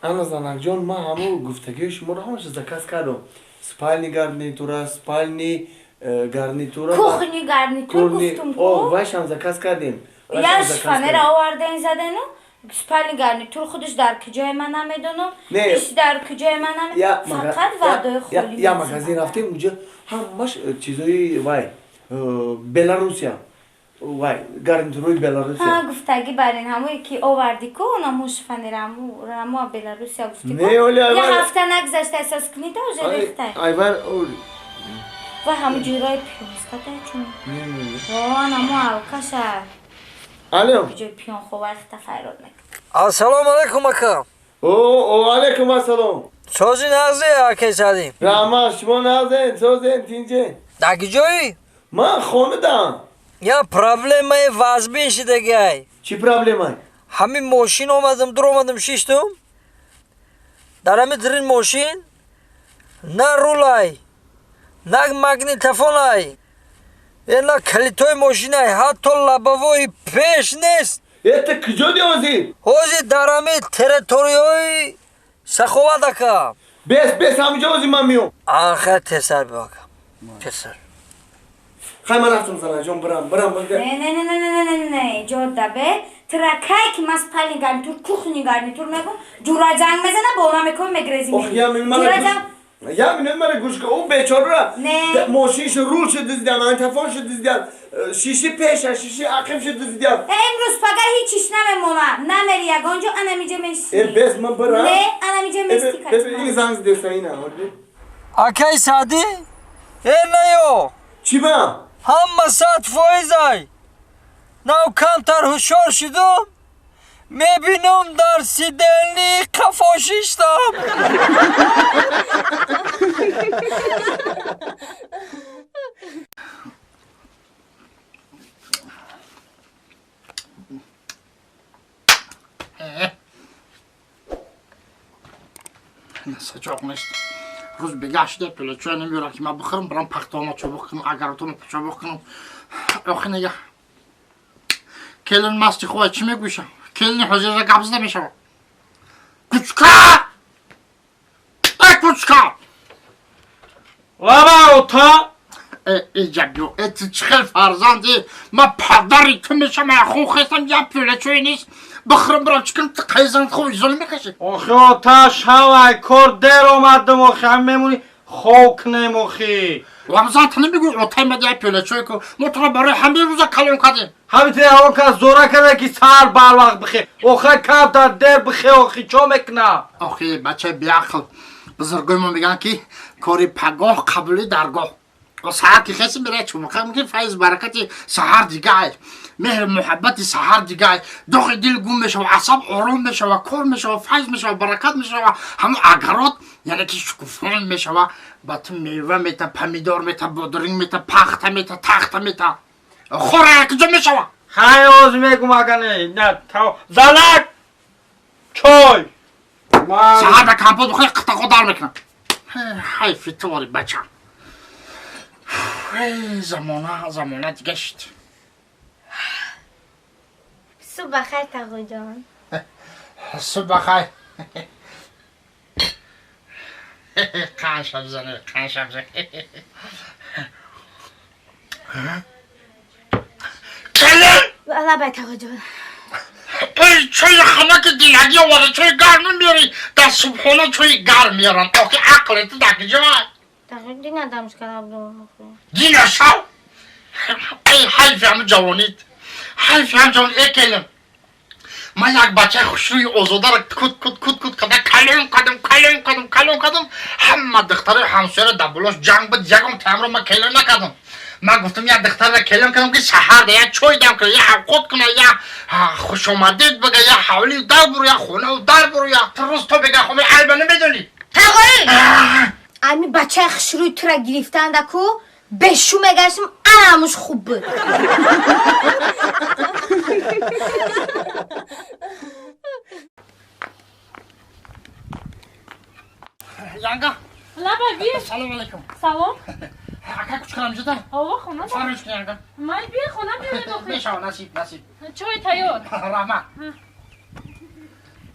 Ана занакҷон, ман ҳамун гуфтагиҳои шуморо ҳамаша заказ кардам. Спальный гарнитура, спальный гарнитура, кухни гарнитур гуфтум ку. Вайшам заказ кардем. Я шифонера оварден задену. Спальный гарнитур худаш дар куҷое ман намедонам. Иш дар куҷое ман намедонам. Фақат ваъдои холӣ. Я магазин рафтем, уҷа ҳамаш чизои вай Беларусия. Вай гарнитурои Беларусия. Ҳа, гуфтагӣ бар ин ҳамое ки овардӣ ку, онаму шифонера ҳамо Беларусия гуфтӣ ку. Я ҳафта нагзашта эҳсос кунӣ та уже рехтай. Айвар ва ҳаму ҷӯрои пиёзкатай чун. Анамо алкаша. Алло. Ҷои пиён ховай хта файрод мекунад. Ассалому алайкум ака. О, алайкум ассалом. Сози нағзе акай Садим. Раҳмат, шумо нағзен, созен, тинҷен. Дар куҷоӣ? Ман хонадам. Я проблемаи вазбин шидагиай. Чӣ проблемай? Ҳамин мошин омадам, дур омадам, шиштум. Дар ҳамин дирин мошин на рулай, на магнитофонай, на калитои мошинай, ҳатто лабавои пеш нест. Это куҷо ди ҳозир? Ҳозир дар ҳамин территорияи Саховат ака. Бес, бес, ҳаминҷо ҳозир ман меом. Ахир тезтар биё ака. Тезтар. Хай ман рафтам занаҷон, бирам, бирам. Не, не, не, не, не, не, не, ҷода бе. Тра кай ки ман спальный гарнитур, кухни гарнитур мегум, ҷура ҷанг мезана, бо ман мекунам, мегрезӣ. Ох, я Ҷура ҷанг Я минут мара гӯш кун, ӯ бечораро мошиншо рулшо дуздидан, магнитофоншо дуздидан, шиши пеша, шиши ақибшо дуздидан. Имрӯз пага ҳечиш намемона. Намери ягон ҷо, анамиҷа мешинӣ. Э, бес, ман бирам. Не, анамиҷа мести. Ин занг задеса ина. Акай Саъдӣ, э наё. Чӣ ба? Ҳама 100%-ай. Нав камтар ҳушёр шудум, мебинам дар сиденьи қафо шиштам. Сачоқ нест. Рӯз бегаҳ шуда пӯлачӯя намеёрам ки ман бихӯрам, бирам пахтома чобуқ кунам, агаротома чобуқ кунам. Охи нега. Келин масти хуба чӣ мегӯшам? Келини ҳозирра гап зада мешавад. Кучка! Э, кучка! Лаба ота! Э, иҷаб ё, э, ту чӣ хел фарзанди? Ман падари ту мешавам, ман хун хестам, я пӯлачӯя нест. Бихӯрам, бирам чӣ кунам, ту қайзанат хуб изола мекашӣ. Охи ота, шавай, кор дер омадам, охи, ҳам мемонӣ хоб кунем, охи. Ламзан ту намегӯӣ, отай мад я пӯлачӯя ку. Мо туро барои ҳамин рӯза калон кардем. Ҳамин те ҳавон кас зора карда ки сар барвақт бихе. Охи камтар дер бихе, охи, чо мекунам? Охи, бачаи беақл. Бузургои мо мегӯянд ки кори пагоҳ қабули даргоҳ. Саҳар ки хеси мерай чумуқа мекунӣ, файз баракати саҳар дигай, меҳру муҳаббати саҳар дигай, доғи дил гум мешава, асаб ором мешава, кор мешава, файз мешава, баракат мешава, ҳамун агарот яъне ки шукуфон мешава, ба ту мева мета, помидор мета, бодринг мета, пахта мета, тахта мета. Хора якҷо мешава. Хай ҳозир мегум, ага не, на, занак! Чой! Саҳар ба компот бихӯри, қитақо дар мекунам. Ҳайфи ту вори бача. Замона, замона дига шуд. Субҳ бахайр, тағоҷон. Субҳ бахайр. Қанша бизане, қанша бизане. Келин! Лабай, тағоҷон. Эй, чойи ханаки динагӣ оварда, чойи гарм намеёрӣ. Дар субҳона чойи гарм меёранд. Охи ақли ту дар куҷоай? Дина дамш кардам. Дина шав? Эй, ҳайфи ҳамун ҷавонит. Ҳайфи ҳам ҷавон. Э, келин. Ман як бачаи хушрӯи озодаро кут кут кут кут карда калон кардам, калон кардам, калон кардам. Ҳама духтарои ҳамсояро дар болош ҷанг буд, ягон таъмро ман келин накардам. Ман гуфтам як духтарро келин кардам ки саҳар да як чой дам кунад, як авқот кунад, як хушомадед бага, як ҳавлию дар буру, як хонаву дар буру, як рӯз то бега хоми айба намедонӣ. Тағои! Ами бачаи хушрӯи тура гирифтанда ку бешу мегаштам, анамуш хуб буд. Янга. Лаба би. Салом алейкум. Салом. Ака кучкарам ҷода? Ова хона. Фармоиш кун, янга. Май би хона биёрем охи. Мешава, насиб, насиб. Чой тайёр. Раҳмат.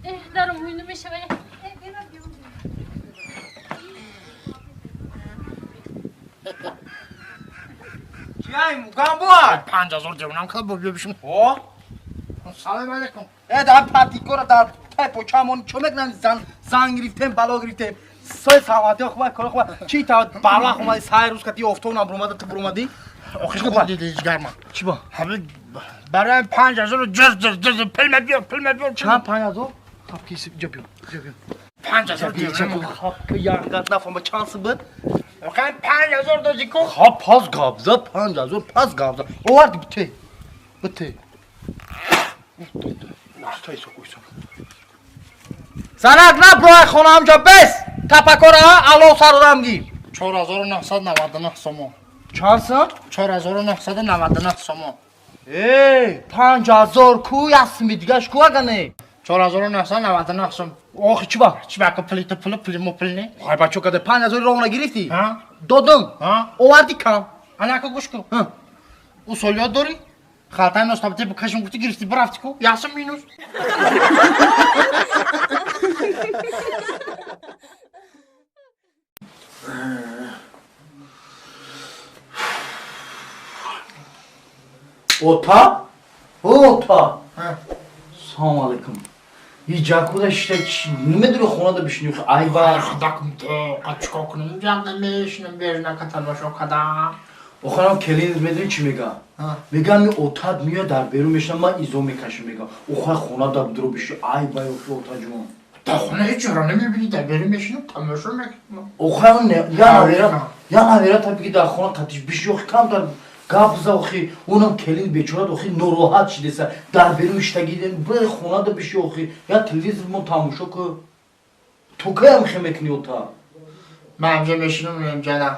Э, дарум ҳуйну мешава. Кай гамбуа? 5000 девонам када бо биё бишин. О? Салом алейкум. Э дар патикора дар тай почамон чо мекунан зан зан гирифтем бало гирифтем. Сой саломатӣ хуб кор хуб. Чи та барвақт омадӣ сай рӯз кати офтоб набуромада ту буромадӣ? Охи хуб дидӣ ҷигарма. Чӣ бо? Ҳамин барои 5000 ҷаз ҷаз ҷаз пул биё пул биё. Чанд 5000? Хаб киси ҷо биё. Ҷо биё. 5000 девонам. Хаб ки янгат нафама чанд суб? Охи 5000 додӣ ку? Хаб пас габза 5000 пас габза. Оварди бите. Бите. Занак наброи хонаамҷа бес! Тапакора ало сародам гир. 4999 сомон. Чанд сум? 4999 сомон. Эй, 5000 ку ясми дигаш ку агане? 4999 сом. Охи чӣ ба? Чӣ ба ку пули ту пулу пули мо пул не? Ҳай бачо каде 5000 ровна гирифтӣ? Ҳа? Додум. Ҳа? Оварди кам. Ана ку гӯш ку. Ҳа. Усолиёт дорӣ? Халтай ностабти бикашим гуфти гирифти бирафти ку? Ясм минус. Ота? Ота. Салом алейкум. Иҷакуда шита намедуни хонада бишини айва. Худакум то қачко кунам ҷанг мешинам бернака тамошо кадам. Охирам келин медуни чӣ мега? Мега ми отат меояд дар берун мешинам ман изо мекашам мега. Охир хонада дуро биши ай вай охи отаҷон. Дар хона ҳеҷ чора намебинӣ дар берун мешинам тамошо мекунам. Охир я навера та биги дар хона қатиш биши охи камтар гап за охи онам келин бечорат охи нороҳат шидеса дар берун иштагидем бир хонада биши охи я телевизор мо тамошо ку. Ту каям хе мекунӣ ота? Ман инҷа мешинам инҷа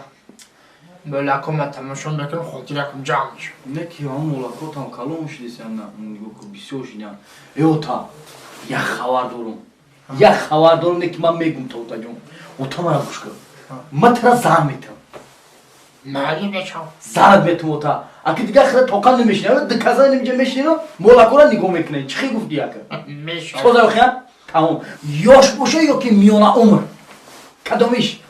молакома тамошо мекунам хотиракам ҷамъ мешавад. Не ки ҳам молакотам калон шидеса на нигоҳ ку бисёр шидиям. Э ота як хабар дорум. Як хабар дорум не ки ман мегум то отаҷон. Ота мара гӯш кун. Ман тара зан метам. Майли бечам. Занат метум ота. Аки дигар хира тоқа намешинам, диказа инҷа мешинам, молакора нигоҳ мекунем. Чӣ хе гуфтӣ ака? Мешавад. Соза охия? Тамом. Ёш боша ё ки миёна умр? Кадомиш?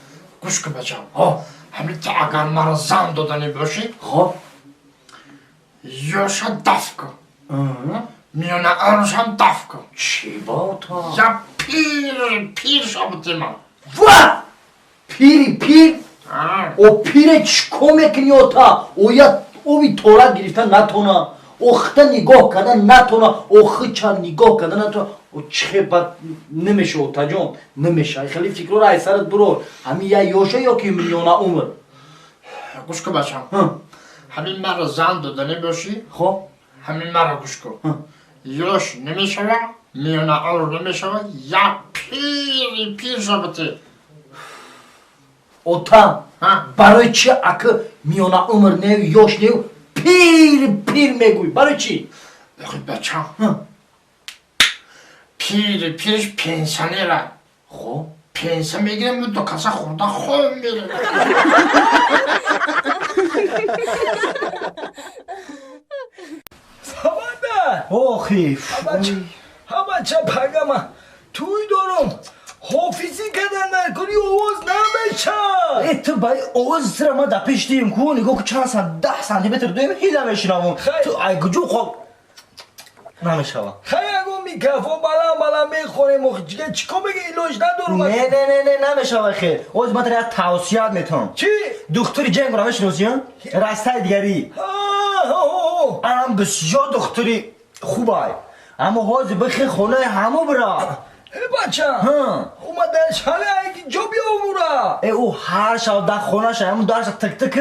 Гӯш кун бачам. Ҳо. Ҳамин ту агар маро зан доданӣ бошӣ, Хоб. ёша даф кун. Миёна умршам даф кун. Чӣ ба ота? Я пир пир шабути ман. Ва! Пири пир? О пире чӣ мекунӣ ота? Оя оби тора гирифта натона. Охта нигоҳ карда натона. Охича нигоҳ карда натона. О чӣ бад намеша отаҷон, намеша. Хеле фикрора ай сарат бурор. Ҳамин я ёша ё ки миёна умр? Гӯш кун бачам. Ҳамин маро зан доданӣ бошӣ, Хоб. ҳамин маро гӯш кун. Ёш намешава, миёна умр намешава, я пири пир шабути. Ота, барои чӣ ака миёна умр не, ёш не, пир пир мегӯй? Барои чӣ? Охи бачам. Пири пирш пенсионера. Хоб. Пенсия мегирем, ду каса хӯрда хоб мерем. Самада! Охи. Ҳамача пагама туй дорум. Ҳофизӣ кардан накунӣ овоз намешавад. Э ту ба овоз сира ма дар пеш дием ку нигоҳ ку чанд сан 10 сантиметр дуем ҳеҷ намешинавум. Ту ай куҷо хоб намешава. Хай ягон микрофон баланд баланд мехонем охи ҷига чӣ кор меги илоҷ надорум. Не не не не намешава хе. Оз ман тара як тавсият метавам. Чӣ? Духтури ҷангро мешиносӣ? Растаи дигарӣ. Анам бисёр духтури хубай. Аммо ҳозир бихе хонаи ҳамо бира. Э бача. Омадан шале айки ҷо биёвура. Э ӯ ҳар шаб дар хонаша ҳамун дарша тик-тик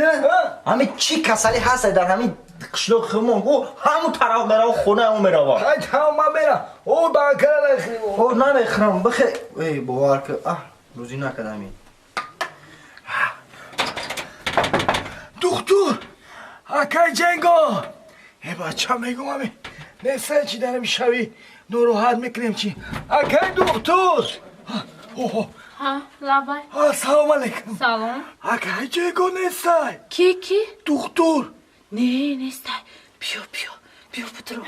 ҳамин чӣ касалӣ ҳаст дар ҳамин қишлоқи худмон ӯ ҳамун тараф мерава хонаи ӯ мерава. Хай тамом ман мерам. О банкара нахӯрем. О намехӯрам бихе. Эй бовар ки аҳ рӯзӣ накардам ин. Духтур акай ҷенго. Э бача мегум ами неста чӣ дарами шави нороҳат мекунем чӣ. Акай духтур. Ҳа, лабай. Салом алейкум. Салом. Акай ҷенго нестай. Ки ки? Духтур. Не, нестай. Биё, биё, биё бутро.